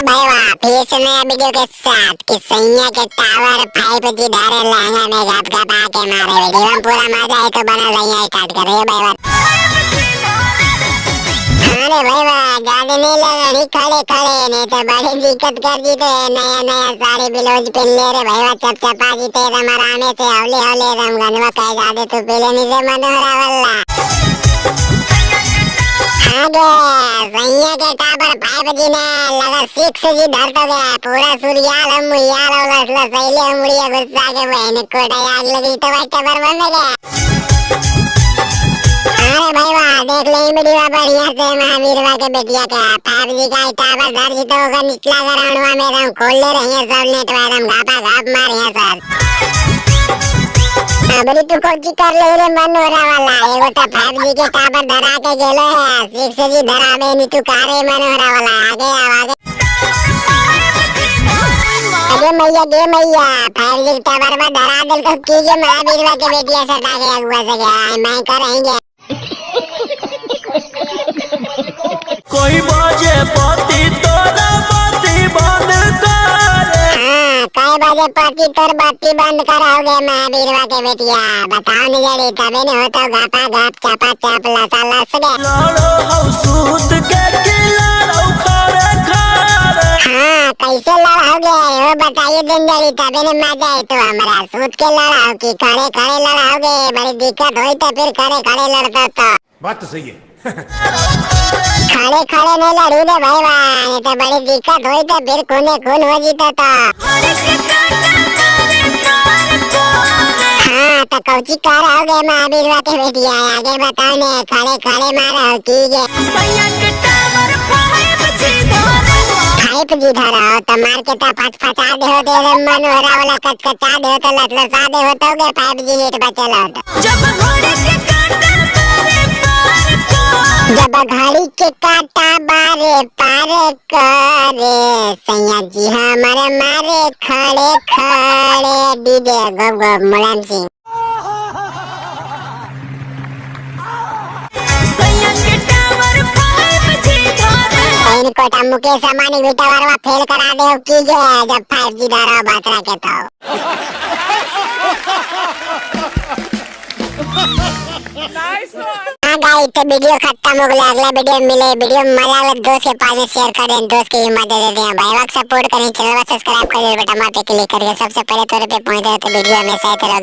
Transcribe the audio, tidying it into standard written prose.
भाईवा, फिर से नया वीडियो के साथ कि सैया के टावर 5G धारे लहंगा में गप गप आके मारे। वीडियो में पूरा मजा है तो बना रही है काट कर रे भाईवा। अरे भाईवा ज्यादा नहीं लगा खड़े खड़े, नहीं तो बड़ी दिक्कत कर दी तो नया नया साड़ी ब्लाउज पहन ले रे भाईवा, चप चपा जीते एकदम आरामे से हौले हौले एकदम गनवा कह जाते तू पीले नहीं से मनोहरा वाला। आगे सैया के टावर 5G ने लगा 6G धर तो गया पूरा सूर्याल हम मुयाल और लसला सैले मुड़िया गुस्सा के बहन कोटा आग लगी तो भाई टावर बंद गया। अरे भाई वाह देख ले वीडियो बढ़िया से महावीरवा के बेटिया के 5G का टावर धर जी तो होगा निचला ग्राउंडवा में एकदम खोल ले रही है सब नेटवर्क एकदम घापा घाप मार है सर। अबरी तू कौन सी कर ले रे मनोहरा वाला, एगो तो 5G के टावर धरा के गेलो है 6G धरावे नहीं तू कारे मनोहरा वाला। आगे आओ आगे अरे मैया गे मैया 5G के टावर में धरा दिल को की गे महावीरवा के बेटिया सटा के अगुआ से गया मैं करेंगे। कोई बाजे पति तोरा बाती बंद करे। हाँ कई बजे पति तोर बाती बंद कराओगे महावीरवा के बेटिया, बताओ नहीं जड़ी तबे नहीं होता घापा घाप चापा चाप लसा लस गए। लड़ो हौ सूत के किलारो खड़े खड़े। हाँ कैसे लड़ाओगे वो बताइए दिन जड़ी तबे नहीं मजा आई तो हमारा सूत के लड़ाओ कि खड़े खड़े लड़ाओगे, बड़ी दिक्कत होई तो फिर खड़े खड़े लड़ता तो। बात तो सही है। खड़े खड़े नहीं लड़ू रे भाई वाह, नहीं तो बड़ी दिक्कत हुई तो फिर खूने खून हो जीता तो। हाँ तो कौची कर रहोगे महावीरवा के बेटिया, आगे बताओ ने खड़े खड़े मारो की गे 5G धरा तो मार के तो फट फटा दे हो दे मनोहरा वाला कचकचा दे हो तो लसलसा दे हो तो 5G net बचल हो तो। जब घड़ी के कांटा बारे पार करे सैया जी हमारे मारे खड़े खड़े। डीजे गोप गोप मुलायम सिंह। कोटा मुकेश अंबानी बेटा वारवा फेल करा दे की जे जब 5G धारा बात रखे तो। हाँ गाइस तो वीडियो खत्म हो गया, अगला वीडियो मिले। वीडियो मजा आवे दोस्त के पास शेयर कर दें, दोस्त की मदद दे दें भाई वक्त सपोर्ट करें, चैनल को सब्सक्राइब कर दें, बटन पे क्लिक करके सबसे पहले तौर पे पहुंच जाए तो वीडियो हमेशा ही तरह।